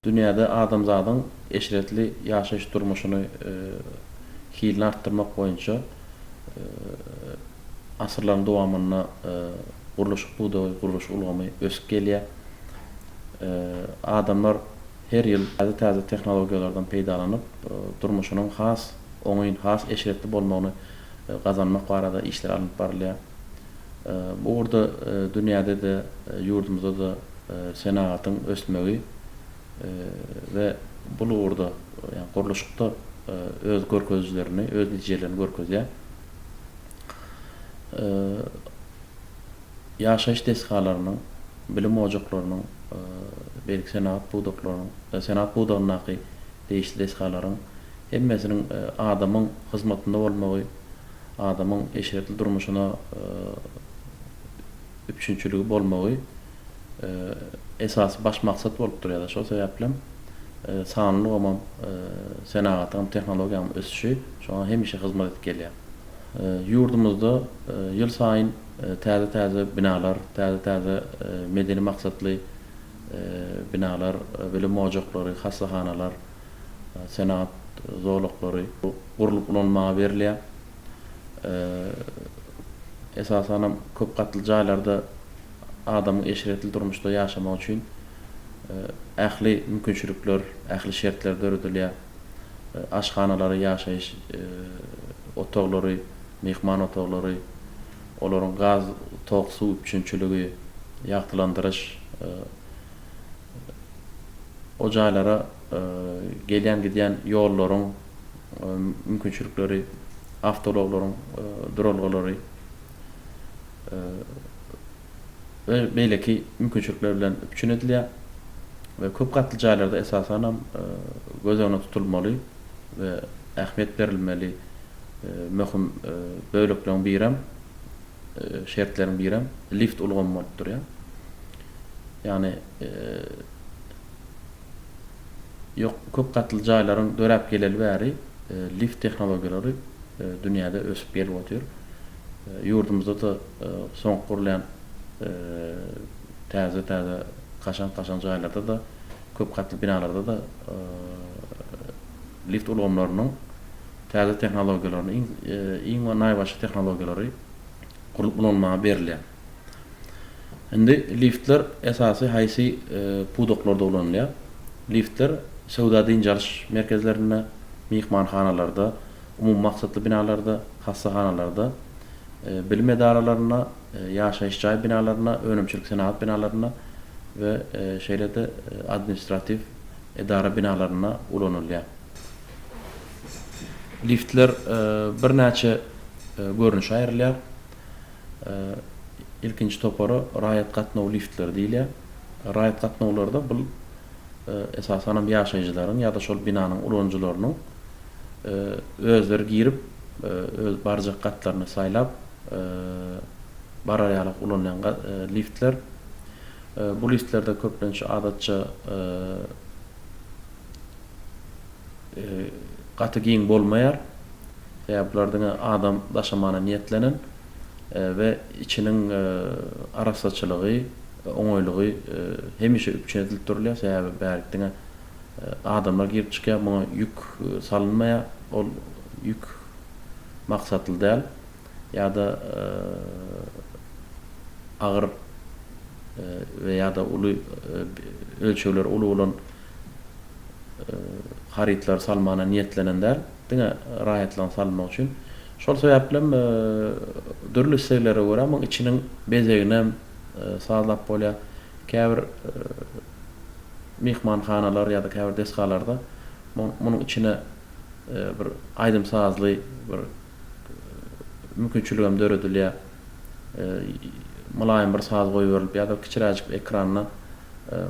Dünýäde adamzadyň eşretli ýaşaýyş durmuşyny hilini artdyrmak boýunça asyrlaryň dowamynda gurluşyk pudagy, gurluşyk ulgamy ösüp gelýär. Adamlar her ýyl täze-täze tehnologiýalardan peýdalanyp, durmuşynyň has oňyn, has eşretli bolmagyny gazanmak barada işler alnyp barylýar. Bu ugurda dünýäde-de, ýurdumyzda-da senagatyň ösmegi we bul ugurda, ýagny gurluşykda öz görkezijilerini, öz netijelerini görkezýär. Ýaşaýyş desgalarynyň, bilim ojaklarynyň, beýleki senagat pudaklarynyň, senagat pudagyndaky degişli desgalaryň hemmesiniň adamyň hyzmatynda bolmagy, adamyň eşretli durmuşyna üpjünçiligi bolmagy esasy baş maksat bolup durýar. Şol sebäplem sanly ulgamam, senagatyňam, tehnologiýanyň ösüşi şoňa hemişe hyzmat edip gelýär. Ýurdumyzda ýylsaýyn täze-täze binalar, täze-täze medeni maksatly binalar, bilim ojaklary, hassahanalar, senagat zolaklary gurlup ulanylmaga berilýär. Esasanam köp gatly jaýlarda adamyň eşretli durmuşda ýaşamagy üçin ähli mümkinçilikler, ähli şertler döredilýär. Aşhanalary, ýaşaýyş otaglary, myhman otaglary, olaryň gaz, tok, suw üpjünçiligi, ýagtylandyryş, o jaýlara gelýän-gidýän ýollaryň mümkinçilikleri, awtoulaglaryň duralgalary we beýleki mümkinçilikler bilen üpjün edilýär we köp gatly jaýlarda esasanam göz öňünde tutulmaly we ähmiýet berilmeli möhüm bölekleriň birem, şertleriň birem lift ulgamy bolup durýar. Ýagny ýok köp gatly jaýlaryň döräp geleli bäri lift tehnologiýalary dünýäde ösüp gelip otyr. Ýurdumyzda-da soňky gurulýan täze-täze kaşaň-kaşaň jaýlarda-da, köp gatly binalarda-da lift ulgamlarynyň täze tehnologiýalaryny, iň iň naýbaşy tehnologiýalary gurlup ulanmaga berilýär. Indi liftler esasy haýsy pudaklarda ulanylýar? Liftler söwda-dynç alyş merkezlerinde, myhmanhanalarda, umumy maksatly binalarda, hassahanalarda, bilim edaralarynda, ýaşaýyş jaý binalarynda, önümçilik-senagat binalarynda we şeýle-de administratiw edara binalarynda ulanylýar. Liftler birnäçe görnüşe aýrylýar. Ilkinji topara raýat gatnaw liftleri diýilýär. Raýat gatnawlarda bul esasanam ýaşaýjylaryň ýa-da şol binanyň ulanyjylarynyň özleri girip, öz barjak gatlaryny saýlap barar ýaly ulanylýan liftler. Bu liftlerde köplenç adatça gaty giň bolmaýar. Sebäbi bular diňe adam daşamana niýetlenen we içiniň arassaçylygy, oňaýlygy hemişe üpjün edilip durulýar. Sebäbi bärik diňe adamlar girip çykýar, muňa ýük salynmaýar. Ol ýük maksatly däl ýa-da agyr we ýa-da uly ölçegleri uly bolan harytlary salmana niýetlenen däl, diňe raýatlaryň salmagy üçin. Şol sebäplem dürli isleglere görä muň içiniň bezeginem sazlap bolýar. Käbir myhmanhanalar ýa-da käbir desgalarda munuň içine bir aýdym-sazly bir mümkinçiligem döredilýär. Mylaýym bir saz goýberilip ýa-da kiçiräjik ekranda.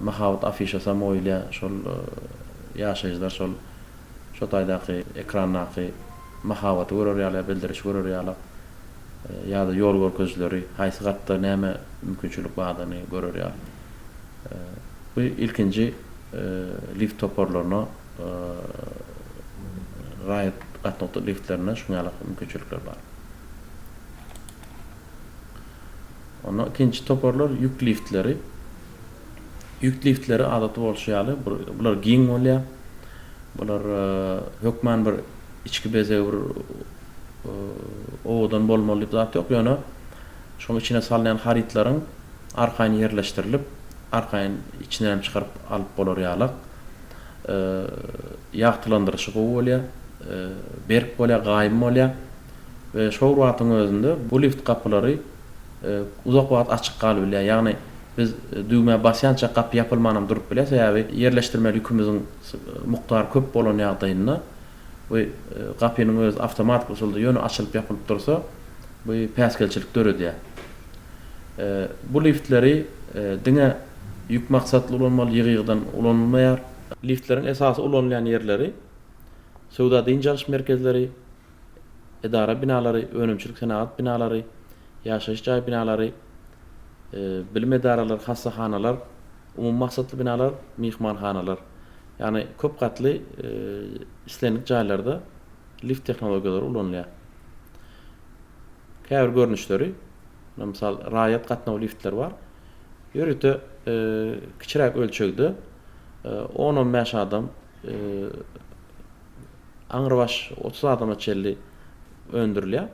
Mahabat afişasam goýulýar. Şol ýaşaýjylar şol şo taýdaky ekrandaky mahabaty görer ýaly ýa bildirişi görer ýaly ýa-da ýol görkezijileri haýsy gatda näme mümkinçilik bardygyny görer ýaly. Bu ilkinji lift toparlaryna raýat gatnaw liftlerinde şuň ýaly mümkinçilikler bar. Onda ikinji toparlar ýük liftleri. Ýük liftleri adaty bolşy ýaly bular giň bolýar. Bular hökman bir içki bezegi bir owadan bolmaly diýip zat ýok. Ýöne şoň içine salynýan harytlaryň arkaýyn ýerleşdirilip, arkaýyn içinden hem çykaryp alyp bolar ýalak. Ýagtylandyryşy gowy bolýar, berk bolýar, gaýym bolýar. We şol bir wagtyň özünde bu lift gapylary uzak wagt açyk galybilýär. Ýagny biz düwmä basýança gapy ýapylmanam durup bilýär. Sebäbi ýerleşdirmeli ýükümiziň mukdary köp bolan ýagdaýynda bu gapynyň özi awtomatik usulda ýöne açylyp ýapylyp dursa bu päsgelçilik döredýär. Bu liftleri diňe ýük maksatly ulanmaly, ýygy-ýygydan ulanylmaýar. Liftleriň esasy ulanylýan ýerleri söwda-dynç alyş merkezleri, edara binalary, önümçilik-senagat binalary, ýaşaýyş jaý binalary, bilim edaralary, hassahanalar, umumy maksatly binalar, myhmanhanalar. Ýagny köp gatly islendik jaýlarda lift tehnologiýalary ulanylýar. Käbir görnüşleri, mysal, raýat gatnaw liftleri bar. Ýörite kiçiräk ölçegde on-on bäş adam aňrybaş 30 adama çenli öndürilýär.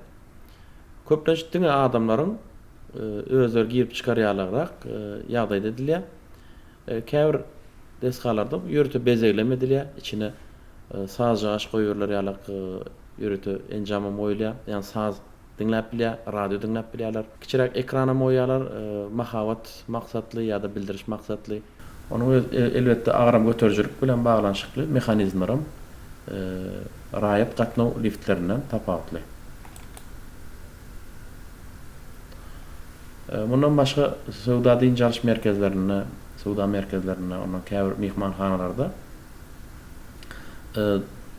Köplenç diňe adamlaryň özleri girip çykar ýalygrak ýagdaýda edilýär. Käbir desgalarda ýörite bezeglem edilýär. Içine sazjagaş goýberler ýalak ýörite enjamam goýulýar. Ýagny saz diňläp bilýär, radio diňläp bilýärler. Kiçiräk ekranam goýýarlar, mahabat maksatly ýa-da bildiriş maksatly. Onuň öz elbetde agram göterijilik bilen baglanyşykly mehanizmlerem raýat gatnaw liftlerinden tapawutly. Mundan başga söwda-dynç alyş merkezlerinde, söwda merkezlerinde, ondan käbir myhmanhanalarda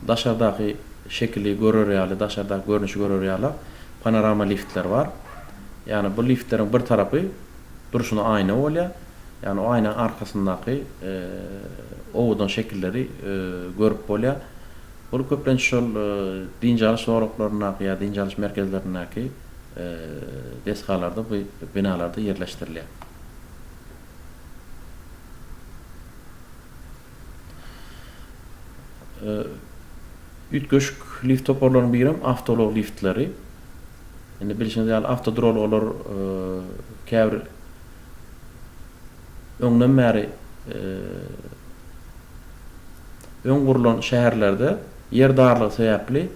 daşardaky şekili görer ýaly, daşardaky görnüşi görer ýaly panorama liftler bar. Ýagny bu liftleriň bir tarapy durşuna aýna bolýar. Ýagny o aýnaň arkasyndaky owadan şekilleri görüp bolýar. Bul köplenç şol dynç alyş zolaklaryndaky ýa dynç alyş merkezlerindäki desgalarda bu binalarda ýerleşdirilýär. Üýtgeşik lift toparlaryň birem awtoulag liftleri. Indi bilşiňiz ýaly awtoduralgalar käbir öňden bäri öň gurlan şäherlerde ýer darlygy sebäpli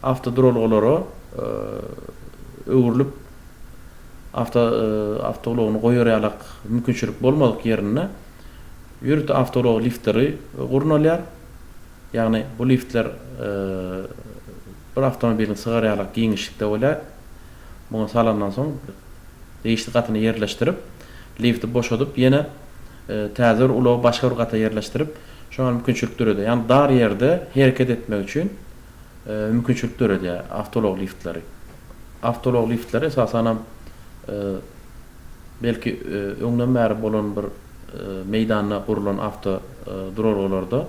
awtoduralgalara öwrülip awto awtoulagyny goýar ýalak mümkinçilik bolmadyk ýerinde ýörite awtoulag liftleri gurnalýar. Ýagny bu liftler bir awtomobiliň sygar ýalak giňişlikde bolýar. Muňa salandan soň degişli gatyna ýerleşdirip, lifti boşadyp, ýene täze bir ulagy başga bir gata ýerleşdirip, şoňa mümkinçilik döredýär. Ýagny dar ýerde hereket etmek üçin mümkinçilik döredýär awtoulag liftleri. Awtoulag liftleri esasanam belki öňden bäri bolan bir meýdanda gurlan awto duralgalarda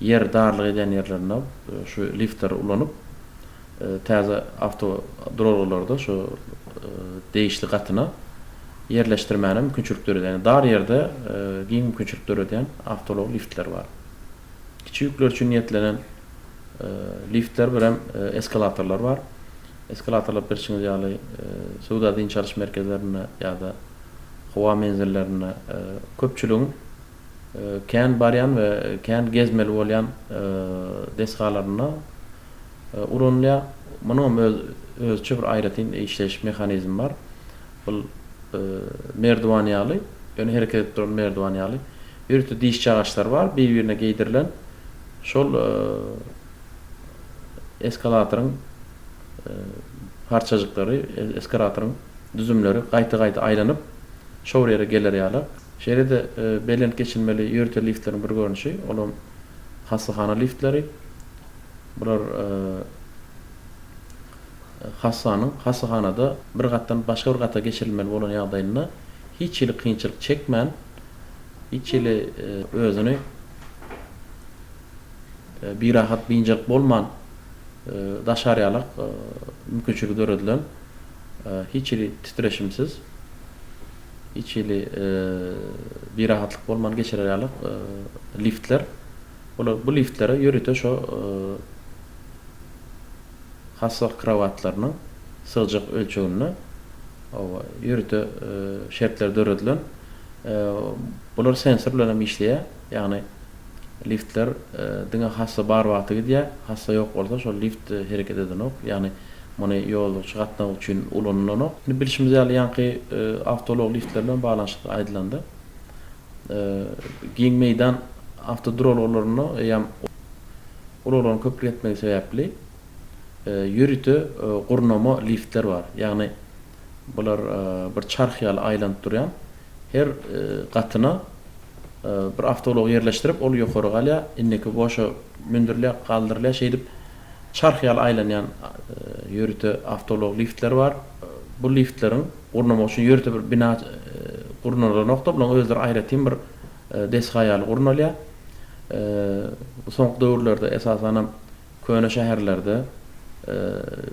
ýer darlyk edýän ýerlerinde şu liftleri ulanyp täze awto duralgalarda şu degişli gatyna ýerleşdirmäne mümkinçilik döredýän, ýagny dar ýerde giň mümkinçilik döredýän awtoulag liftler bar. Kiçi ýükler üçin niýetlenen liftler birem eskalatorlar bar. Eskalatorlar bilşiňiz ýaly söwda-dynç alyş merkezlerinde ýa-da howa menzillerinde köpçüligiň kän barýan we kän gezmeli bolýan desgalarynda ulanylýar. Munuň hem öz özüçe bir aýratyn işleýiş mehanizmi bar. Bul merdiwan ýaly, ýöne hereket edip duran merdiwan ýaly. Ýörite dişjagaçlar bar, bir-birine geýdirilen. Şol eskalatoryň parçajyklary, eskalatoryň düzümleri gaýta-gaýta aýlanyp, şo bir ýere geler ýaly. Şeýle-de bellenip geçilmeli ýörite liftleriň bir görnüşi, olam hassahana liftleri. Bular hassanyň hassahanada bir gatdan başga bir gata geçirilmeli bolan ýagdaýynda hiç hili kynçylyk çekmän, hiç hili özüni birahat, biynjalyk bolman daşar ýalak mümkinçiligi döredilen, hiç hili titreşimsiz, hiç hili birahatlyk bolman geçirer ýalak liftler. Bular bu liftlere ýörite şo hassa krowatlarynyň sygjak ölçeginde hawa ýörite şertler döredilen. Bular sensor bilen hem işleýär. Ýagny liftler diňe hassa bar wagty gidýär. Hassa ýok bolsa şol lift hereket edenok. Ýagny muny ýolagçy gatnawy üçin ulanylanok. Indi bilşimiz ýaly ýaňky awtoulag liftleri bilen baglanyşykly aýdylanda giň meýdan awtoduralgalarynda eýýäm ulaglaryň köplük etmegi sebäpli ýörite gurnama liftler bar. Ýagny bular bir çarh ýaly aýlanyp durýan her gatyna bir awtoulagy ýerleşdirip, ol ýokary galýar, indiki boşa mündürilýär, galdyrylýar, şeýdip çarh ýaly aýlanýan ýörite awtoulag liftleri bar. Bu liftleriň gurnamak üçin ýörite bir bina gurnalanok-da, bularyň özleri aýratyn bir desga ýaly gurnalýar. Bu soňky döwürlerde, esasanam köne şäherlerde,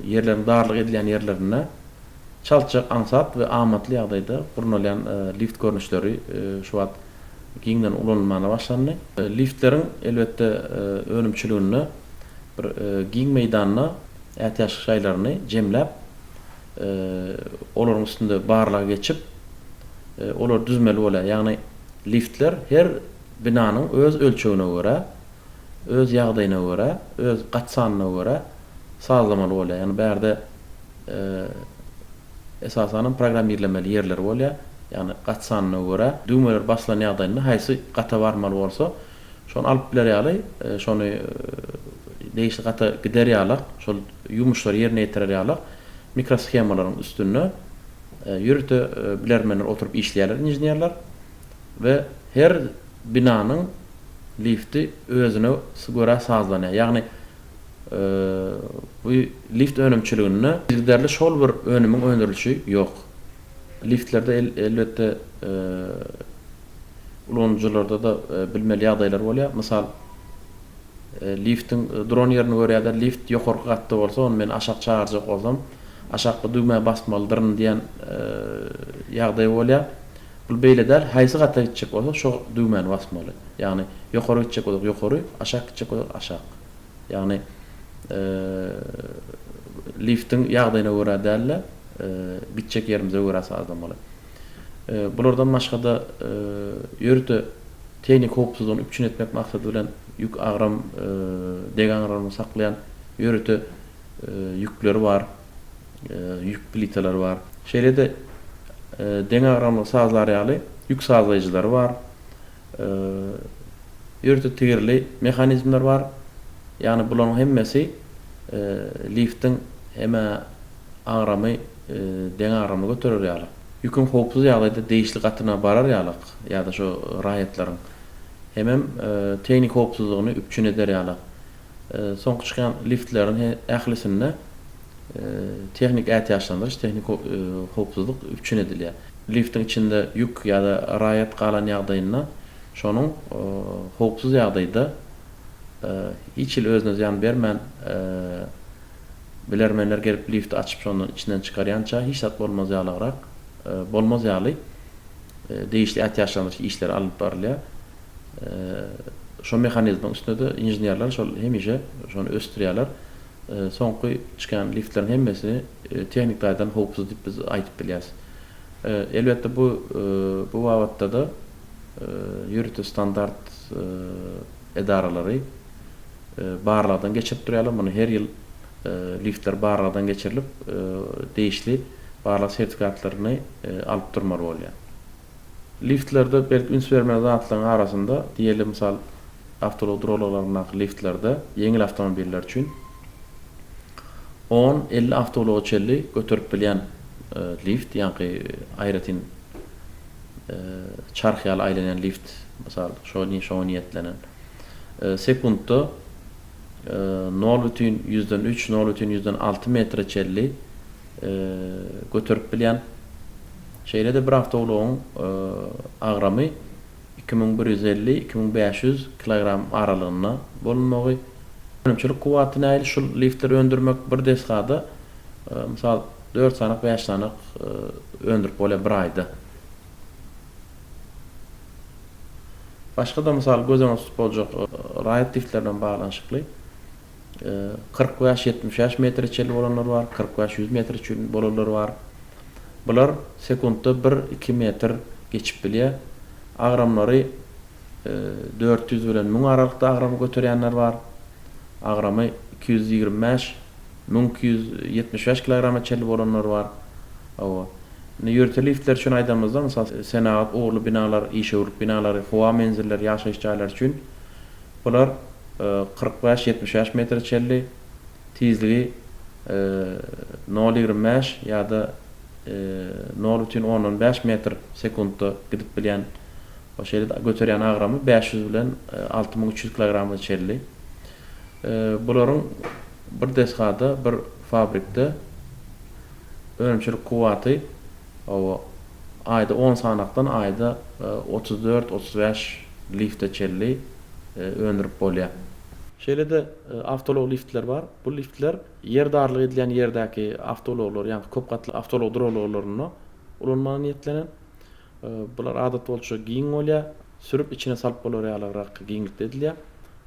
ýerleriň darlyk edilýän ýerlerinde çaltjak, aňsat we amatly ýagdaýda gurnalýan lift görnüşleri şu wagt giňden ulanylmana başlandy. Liftleriň, elbetde, önümçiliginde bir giň meýdanda ätiýaçlyk şaýlaryny jemläp, olaryň üstünde barlag geçip, olary düzmeli bolýar. Ýagny liftler her binanyň öz ölçegine görä, öz ýagdaýyna görä, öz gat sanyna görä sazlamaly bolýar. Ýagny bärde esasanam programmirlemeli ýerleri bolýar. Ýagny gat sanyna görä düwmeler basylan ýagdaýynda haýsy gata barmaly bolsa, şony alyp biler ýaly, şony degişli gata gider ýalak, şol ýumuşlary ýerine ýetirer ýalak mikroshemalaryň üstünde ýörite bilermenler oturyp işleýärler, inženerler we her binanyň lifti özüne görä sazlanýar. Ýagny bu lift önümçiliginde yzygiderli şol bir önümiň öndürilişi ýok. Liftlerde elbetde ulanyjylarda-da bilmeli ýagdaýlar bolýar. Mysal, liftiň duran ýerini görýärler, lift ýokarky gatda bolsa, ony men aşak çagyrjak bolsam, aşakky düwmä basmalydyryn diýen ýagdaý bolýar. Bul beýle däl, haýsy gata gitjek bolsak, şo düwmäni basmaly. Ýagny, ýokary gitjek bolsak ýokary, aşak gitjek bolsak aşak. Ýagny, liftiň ýagdaýyna görä däl-de, gitjek ýerimize görä sazlamaly. Bulardan başga-da, ýörite tehnik howpsuzlygyny üpjün etmek maksady bilen ýük agram, deňagramlygy saklaýan ýörite ýükleri bar. ýük plitalary bar. Şeýle-de deňagramlygy sazlar ýaly ýük sazlaýjylary bar. Ýörite tigirli mehanizmler bar. Ýagny bularyň hemmesi liftiň hem-ä agramy deňagramly göterer ýaly, ýüküň howpsuz ýagdaýda degişli gatyna barar ýalak ýa-da şo raýatlaryň hemem tehniki howpsuzlygyny üpjün eder ýalak. Soňky çykýan liftleriň ählisinde Tehniki ätiýaçlandyryş, tehniki howpsuzlyk üpjün edilýär. Liftiň içinde ýük ýa-da raýat galan ýagdaýynda şonuň howpsuz ýagdaýda hiç hili özüne zyýan bermän bilermenler gelip lifti açyp şondan içinden çykarýança hiç zat bolmaz ýalygrak bolmaz ýaly degişli ätiýaçlandyryş işleri alnyp barylýar. Şo mehanizmiň üstünde-de inženerler şol hemişe şony ösdürýärler. Soňky çykan liftleriň hemmesini tehnik taýdan howpsuz diýip biz aýdyp bilýäris. Elbetde bu bu babatda-da ýörite standart edaralary barlagdan geçirip durýarlar. Muny her ýyl liftler barlagdan geçirilip, degişli barlag sertifikatlaryny alyp durmaly bolýar. Liftlerde belki üns bermeli zatlaryň arasynda, diýeli mysal, awtoulag duralgalaryndaky liftlerde ýeňil awtomobiller üçin on, 50 awtoulaga çenli göterip bilýän lift, ýaňky aýratyn. Çarh ýaly aýlanýan lift, mysal, şo şoňa niýetlenen. Sekuntda nol bütin ýüzden üç, nol bütin ýüzden alty metre çenli göterip bilýän. Şeýle-de bir awtoulagyň agramy 2150, 2500 kilogram aralygynda bolunmagy. Önümçilik kuwwaty nähili şul liftleri öndürmek bir desgada mysal dört sanak bäş sanak öndürip bolýar bir aýda. Başga-da mysal göz öňünde tutup boljak raýat liftleri bilen baglanyşykly 45, 75 metre çenli bolanlar bar, 45, 100 metre üçin bolanlar bar. Bular sekuntda bir, iki metr geçip bilýär. Agramlary 400 bilen 1000 aralykda agramy göterýänler bar. Agramy 225, 1275 kilograma çenli bolanlar bar. Hawa. Indi ýörite liftler üçin aýdanymyzda, mysal, senagat ugurly binalar, işewürlik binalary, howa menzilleri, ýaşaýyş jaýlary üçin bular 45, 75 metre çenli, tizligi nol 25 ýa-da nol bütin ondan bäş metr sekuntda gidip bilýän, şeýle-de göterýän agramy 500 bilen 6300 kilograma çenli. Bularyň bir desgada, bir fabrikde önümçilik kuwwaty, hawa, aýda on sanakdan aýda 34, 35 lifte çenli öndürip bolýar. Şeýle-de awtoulag liftler bar. Bu liftler ýer darlyk edilýän ýerdäki awtoulaglar, ýagny köp gatly awtoulag duralgalarynda ulanmaga niýetlenen. Bular adat bolşy giň bolýar, sürüp içine salyp bolar ýalyrak giňlikde edilýär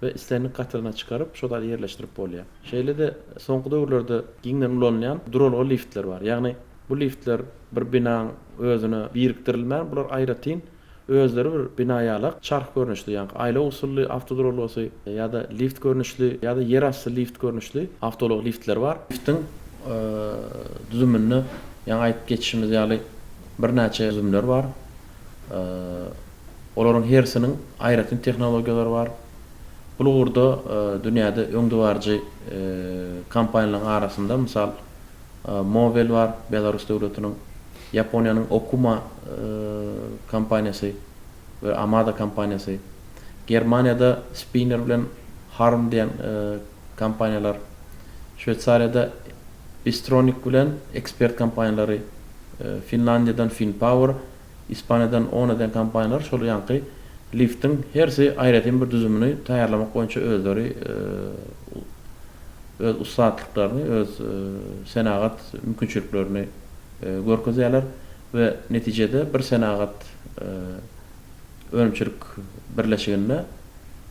we islendik gatyryna çykaryp, şo zady ýerleşdirip bolýar. Şeýle-de soňky döwürlerde giňden ulanylýan duralga liftler bar. Ýagny bu liftler bir binaň özüne birikdirilmän, bular aýratyn özleri bir bina ýalak çarh görnüşli, ýagny aýlaw usully awtoduralgasy ýa-da lift görnüşli ýa-da ýerasty lift görnüşli awtoulag liftleri bar. Liftiň düzüminde ýaňy aýdyp geçişimiz ýaly birnäçe düzümler bar. Olaryň hersiniň aýratyn tehnologiýalary bar. Bu ugurda dünýäde öňdebaryjy kompaniýalaryň arasynda, mysal, Mowel bar, Belarus döwletiniň, Ýaponiýanyň Okuma kompaniýasy we Amada kompaniýasy, Germaniýada Spinner bilen Harm diýen kompaniýalar, Şweýsariýada Bystronic bilen Expert kompaniýalary, Finlandiýadan Finpower, Ispaniýadan Ona diýen kompaniýalar şol ýaňky liftiň hersi aýratyn bir düzümini taýýarlamak boýunça özleri öz ussatlyklaryny, öz senagat mümkinçiliklerini görkezýärler we netijede bir senagat önümçilik birleşiginde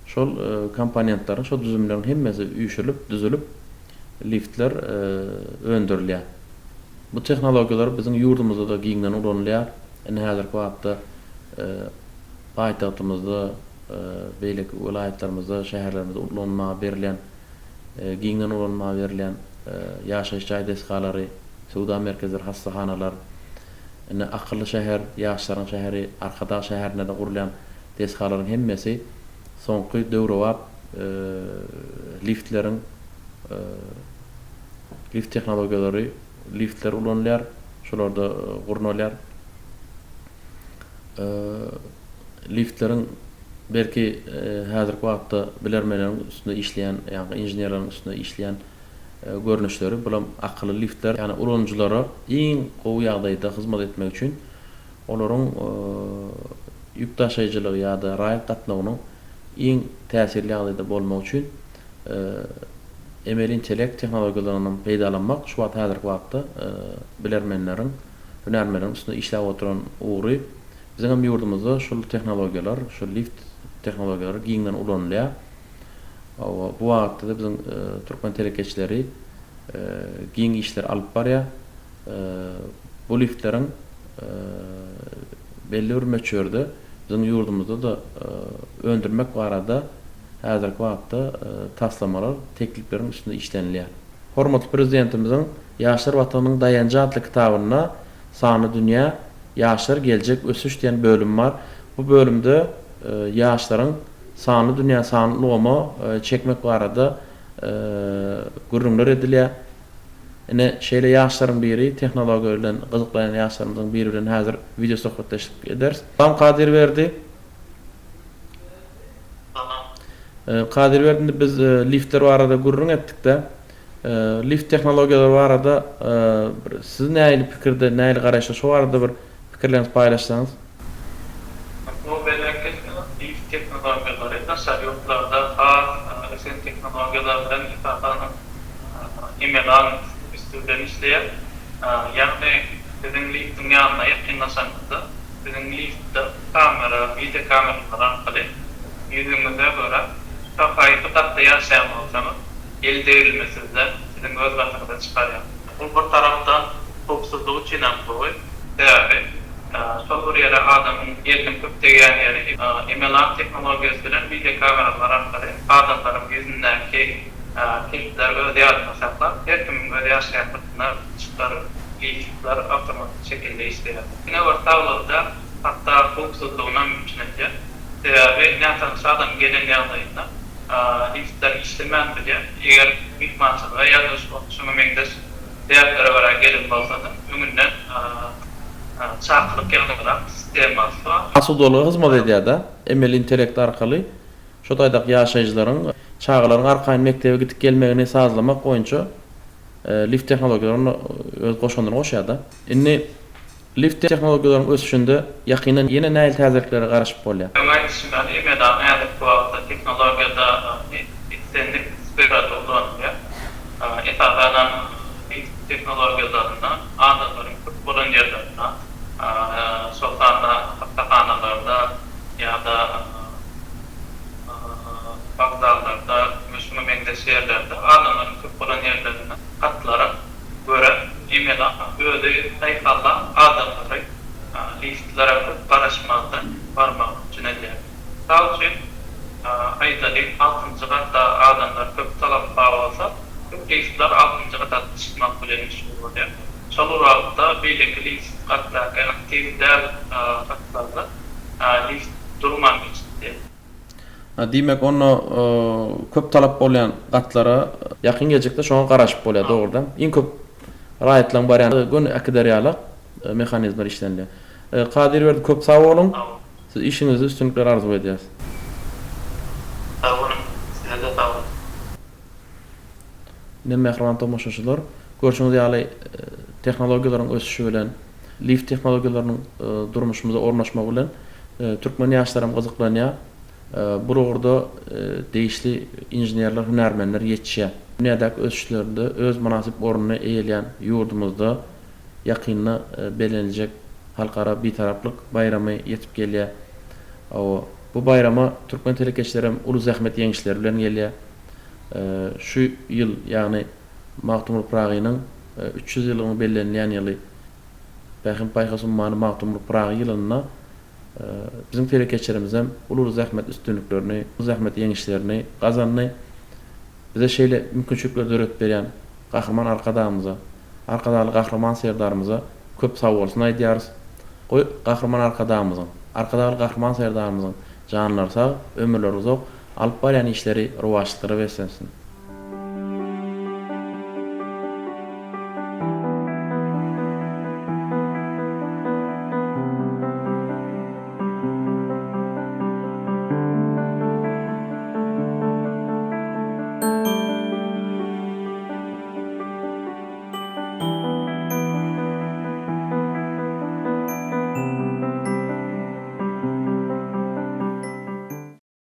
şol komponentleriň, şol düzümleriň hemmesi üýşürilip, düzülip liftler öndürilýär. Bu tehnologiýalar biziň ýurdumyzda-da giňden ulanylýar. Indi häzirki wagtda paýtagtymyzda, beýleki welaýatlarymyzda, şäherlerimizde ulanmaga berilýän, giňden ulanmaga berilýän ýaşaýyş jaý desgalary, söwda merkezleri, hassahanalar, indi akylly şäher, ýaşlaryň şäheri, Arkadag şäherinde-de gurulýan desgalaryň hemmesi soňky döwrebap liftleriň lift tehnologiýalary, liftler ulanylýar, şolarda gurnalýar. Liftleriň belki häzirki wagtda bilermenleriň üstünde işleýän, ýagny inženerleriň üstünde işleýän görnüşleri, bulam akylly liftler, ýagny ulanyjylara iň gowy ýagdaýda hyzmat etmek üçin olaryň ýük daşaýjylygy ýa-da raýat gatnawynyň iň täsirli ýagdaýda bolmagy üçin emeli intellekt tehnologiýalaryndan peýdalanmak şu wagt häzirki wagtda bilermenleriň, hünärmenleriň üstünde işläp oturan ugry. Biziň hem ýurdumyzda şul tehnologiýalar, şu lift tehnologiýalary giňden ulanylýar. Hawa, bu babatda-da biziň türkmen telekeçileri giň işleri alyp barýar. Bu liftleriň belli bir möçberde biziň ýurdumyzda-da öndürmek barada Häzirki wagtda taslamalar, teklipleriň üstünde işlenilýär. Hormatly Prezidentimiziň Ýaşlar Watanyň daýanjy atly kitabynda Sanly dünýä, ýaşlar, geljek, ösüş diýen bölüm bar. Bu bölümde ýaşlaryň sanly dünýä, sanly ulgama çekmek barada gürrüňler edilýär. Ine, şeýle ýaşlaryň biri, tehnologiýa bilen gyzyklanýan ýaşlarymyzyň biri bilen häzir wideo söhbetdeşlik ederis. Salam Kadyrberdi. Salam. Kadyrberdi indi biz liftler barada gürrüň etdikde, lift tehnologiýalary barada bir siz nähili pikirde, nähili garaýyşda şo barada bir pikirleriňizi paýlaşsaňyz. Bu belläp geçsek, lift tehnologiýalary daşary ýurtlarda has ösen tehnologiýalar bilen esasanam emeli aň üsti bilen işleýär. Ýagny siziň liftiň ýanyna ýakynlaşanyňyzda, siziň liftde kamera, wideo kameralar arkaly ýüzüňize görä, haýsy gatda ýaşaýan bolsaňyz, el degrilmesizden siziň öz gatyňyza çykarýar. Bu bir tarapdan howpsuzlyk üçinem gowy, sebäbi şol bir ýere adamyň eliniň köp degýän ýeri emeli aň tehnologiýasy bilen wideokameralar arkaly adamlaryň ýüzündäki keşpleri öz ýadynda saklap, her kimiň öz ýaşaýan gatyna çykar liftler awtomatik şekilde işleýär. Diňe bir saglygy däl, hatda howpsuzlygynam üpjün edýär. Sebäbi nätanyş adam gelen ýagdaýynda liftler işlemän bilýär. Eger myhmançylyga ýa-da şuňa meňzeş sebäplere görä gelen bolsa-da, öňünden çakylyk ýazgyrak sistemasy bar. Asudalyga hyzmat edýär-de, emeli intellekt arkaly şo taýdaky ýaşaýjylaryň, çagalaryň arkaýyn mekdebe gidip gelmegini sazlamak boýunça lift tehnologiýalary öz goşandyny goşýar-da. Indi Lift tehnologiýalaryň ösüşinde ýakyndan ýene nähili täzeliklere garaşyp bolýar? Öň aýdyşym ýaly, emeli aň häzirki wagtda tehnologiýada islendik sferada ulanylýar. Esasanam lift tehnologiýalarynda adamlaryň köp bolan ýerlerinde, şol sanda hassahanalarda ýa-da wokzallarda we şuňa meňzeş ýerlerde, adamlaryň köp bolan ýerlerinde gatlara görä emeli aň özi saýhallap adamlary liftlere köp garaşmazdan barmagyny üpjün edýär. Mysal üçin, aýdalyň, altynjy gatda adamlar köp talap bar bolsa, köp liftler altynjy gata çykmak bilen meşgul bolýar. Şol bir wagtda beýleki lift gatdaky aktiw däl gatlarda lift durman geçilýär. Diýmek, onda köp talap bolýan gatlara ýakyn geljekde şoňa garaşyp bolýar, dogrudan. Iň köp raýatlaryň barýan göni äkider ýaly mehanizmler işlenilýär. Kadyrberdi köp sag boluň. Siz işiňizde üstünlikler arzuw edýäris. Sag boluň. Size-de sag boluň. Ine mähriban tomaşaçylar, görşüňiz ýaly tehnologiýalaryň ösüşi bilen, lift tehnologiýalarynyň durmuşymyza ornaşmagy bilen türkmen ýaşlaram gyzyklanýar. Bu ugurda degişli inženerler, hünärmenler ýetişýär. Dünýädäki ösüşlerinde öz mynasyp ornuny eýeleýän ýurdumyzda ýakynda belleniljek Halkara Bitaraplyk baýramy ýetip gelýär. Hawa, bu baýrama türkmen telekeçilerem uly zähmet ýeňişleri bilen gelýär. Şu ýyl, ýagny Magtymguly Pyragynyň 300 ýyllygynyň bellenilýän ýyly, Pähim-paýhas ummany Magtymguly Pyragy ýylynda biziň telekeçilerimizem uly-uly zähmet üstünliklerini, zähmet ýeňişlerini gazandy. Bize şeýle mümkinçilikleri döredip berýän Gahryman Arkadagymyza, Arkadagly Gahryman Serdarymyza köp sagbolsun aýdýarys. Goý, Gahryman Arkadagymyzyň, Arkadagly Gahryman Serdarymyzyň janlary sag, ömürleri uzak, Alyp barýan işleri rowaçlyklara beslensin!